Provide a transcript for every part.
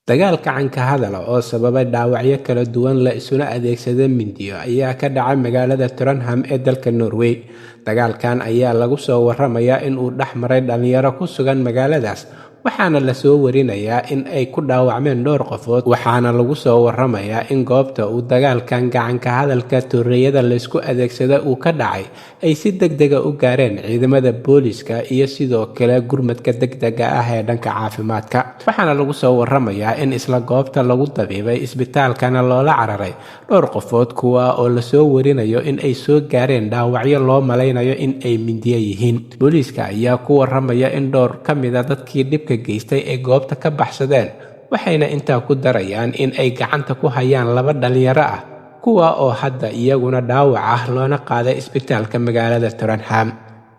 Dagaal gacan ka hadal ah oo sababay dhaawacyo kala duwan la isuna adeegsaday mindiyo ayaa ka dhacay magaalada Trondheim ee dalka Norway. Dagaalkan ayaa lagu soo waramayaa in uu dhex maray dhalinyaro ku sugan magaaladaas, waxaana la soo warinayaa in ay ku dhaawacmeen dhowr qofood. Waxaana lagu soo waramayaa in goobta uu dagaalkan gacan ka hadalka toorreeyada laysku adeegsada uu ka dhacay ay si degdeg ah u gaareen ciidamada booliiska iyo sidoo kale gurmadka degdega ah ee dhanka caafimaadka. Waxaana lagu soo waramayaa in isla goobta lagu dabiibay, isbitaalkana loola cararay dhowr qofood, kuwa oo lasoo warinayo in ay soo gaareen dhaawacyo loo malaynayo in ay mindiyo yihiin. Booliiska ayaa ku waramaya in dhowr ka mid ah dadkii dhibka geystay ay goobta ka baxsadeen, waxayna intaa ku darayaan in ay gacanta ku hayaan laba dhalinyaro ah, kuwa oo hadda iyaguna dhaawac ah loona qaaday isbitaalka magaalada Trondheim.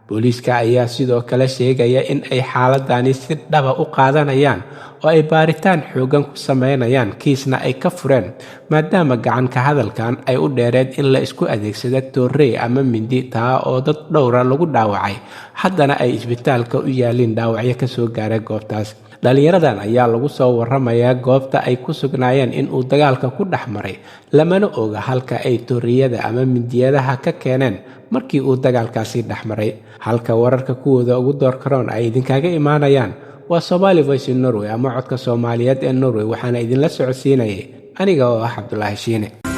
Booliiska ayaa sidoo kale sheegaya in ay xaaladani si dhaba u qaadanayaan oo ay baaritaan xooggan ku sameynayaan, kiisna ay ka fureen, maadaama gacan ka hadalkan ay u dheereed in la isku adeegsada toorrey ama mindi, taa oo dad dhowra lagu dhaawacay, haddana ay isbitaalka u yaaliin dhaawacyo kasoo gaaray goobtaas. Dhalinyaradan ayaa lagu soo waramayaa goobta ay ku sugnaayeen in uu dagaalka ku dhex maray, lamana oga halka ay toorriyada ama mindiyadaha ka keeneen markii uu dagaalkaasi dhex maray. Halka wararka kuwooda ugu doorkaroon ay idinkaga imaanayaan waa Somali Voice in Norway ama Codka Soomaaliyeed ee Norway. Waxaana idinla socodsiinayay aniga oo ah Cabdulaahi Shiine.